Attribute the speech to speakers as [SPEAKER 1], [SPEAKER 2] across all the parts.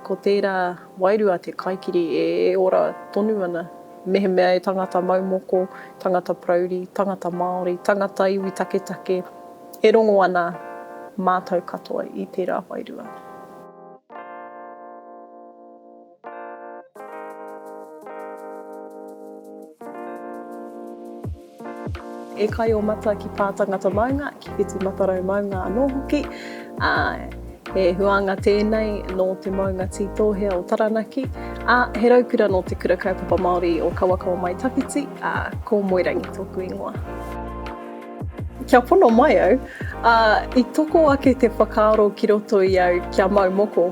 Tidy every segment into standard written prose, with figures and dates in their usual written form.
[SPEAKER 1] ko tērā wairua te kaikiri e ora tonu ana. Mehemea e tangata mau moko, tangata parauri, tangata Māori, tangata iwi taketake, e rongo ana mātou katoa i tērā wairua. E kai o mata ki Pātangata maunga, ki Whitimatarau maunga anō hoki, ā, he huānga tēnei nō te maunga tītōhea o Taranaki, ā, he raukura nō Te Kura Kaupapa Māori o Kawakawa Mai Tawhiti, ā, ko Moerangi tōku ingoa. Kia pono mai au, ā, i toko ake te whakaaro ki roto i au kia mau moko.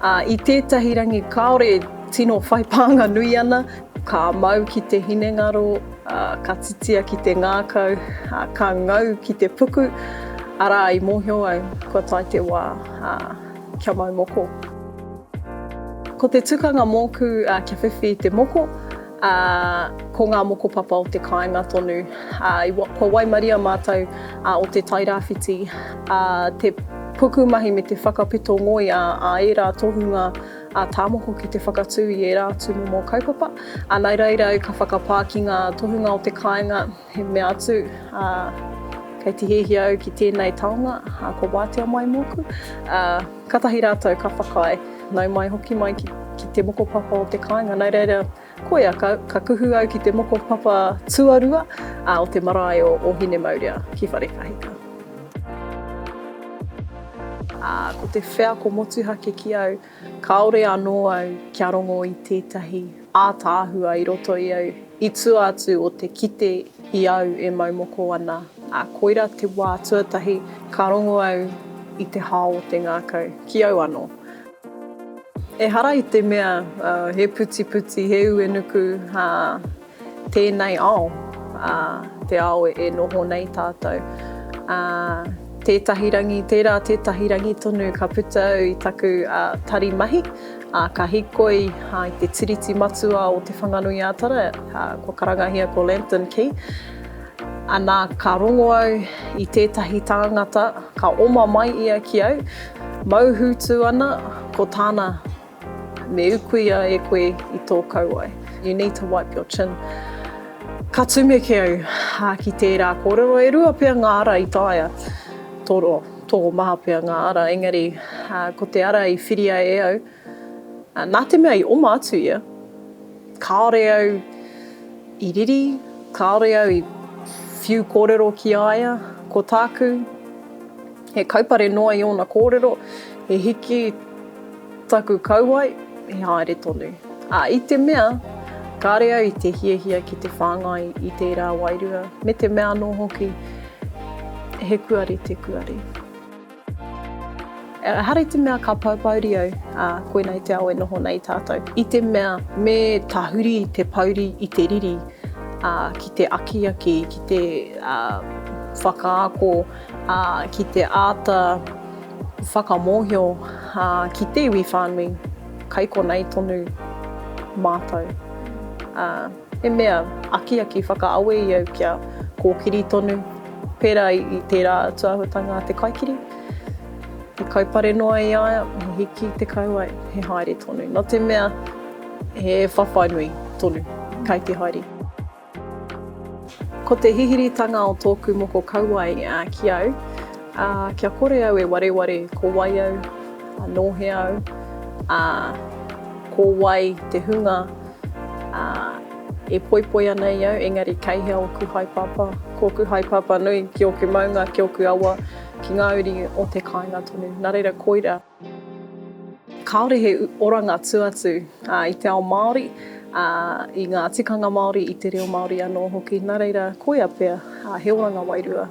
[SPEAKER 1] Ā, i tētahi rangi kāore e tino whai pānga nui ana, ka mau ki te hinengaro, ā, ka titia ki te ngākau, ā, ka ngau ki te puku, arā, i mōhio au kua tae te wā, ā, kia mau moko. Ko te tukanga mōku kia whiwhi i te moko, ā, ko ngā mokopapa o te kāinga tonu. Ā, kua waimaria mātou o Te Tairāwhiti, ā, te pukumahi me te whakapito ngoi a ērā tohunga a tāmoko ki te whakatū i ērā atu momo kaupapa. Ā, nā reira au ka whakapā ki ngā tohunga o te kāinga, he mea atu, ā, kei te hiahia au ki tēnei taonga, ā, kua wātea mai mōku. Ā, Katahi rātou ka whakaae, nau mai hoki mai ki, ki te mokopapa o te kāinga. Nā reira, koia, ka, ka kuhu au ki te mokopapa tuarua ā, o te marae o, o Hinemaurea ki Wharekahika. Ā, ko te wheako motuhake ki au, Kāore anō au kia rongo i tētahi ātaahua i roto i au, i tua atu o te kite i au e mau moko ana, ā, koirā te wā tuatahi ka rongo au i te hao o te ngākau, ki au anō. Ehara i te mea he putiputi, he uenuku, ā, tēnei ao, ā, te ao e noho nei tātou. Ā, tētahi rangi, tērā tētahi rangi tonu ka puta au i taku tari mahi, ā, ka hīkoi i te tiriti matua o Te Whanganui-ā-Tara, ā, kua karangahia ko Lambton Quay. Anā, ka rongo au i tētahi tāngata, ka oma mai ia ki au, mau hūtu ana, ko tāna, Me ukuia e koe i tō kauae. You need to wipe your chin. Ka tumeke au ki tērā kōrero, e rua pea ngā ara i taea. Toro, tokomaha pea ngā ara, engari ko te ara i whiria e au, nā te mea i oma atu ia, kāore au i riri, kāore au i whiu kōrero ki a ia, ko tāku, He kaupare noa i ōna kōrero, he hiki taku kauae, he haere tonu. Ā, i te mea, kāre au i te hiahia ki te whāngai i tērā wairua, me te mea anō hoki, he kuare te kuare. Ehara i te mea ka poupouri au, ā, koinei te ao e noho nei tātou. I te mea, me tahuri te pouri i te riri, ā, ki te akiaki, ki te, ā, whakaako, ā, ki te āta whakamōhio ki te iwi whānui, kai konei tonu mātou. Ā, he mea akiaki whakaawe i au kia kōkiri tonu, pērā i tērā atu āhuatanga a te kaikiri. He kaupare noa i a ia, he hiki te kauae, he haere tonu. Nō te mea, he whawhai nui tonu kai te haere. Ko te hihiritanga o tōku moko kauae ki au, kia kore au e wareware ko wai au, nō hea au, ā, ko wai te hunga e poipoi ana i au, engari kei hea ōku haepapa, ko ōku haepapa nui ki ōku maunga, ki ōku awa, ki ngā uri o te kāinga tonu. Nā reira, koira. Kāore he oranga tua atu i te ao Māori, i ngā tikanga Māori, i te reo Māori anō hoki. Nā reira, koia pea he oranga wairua.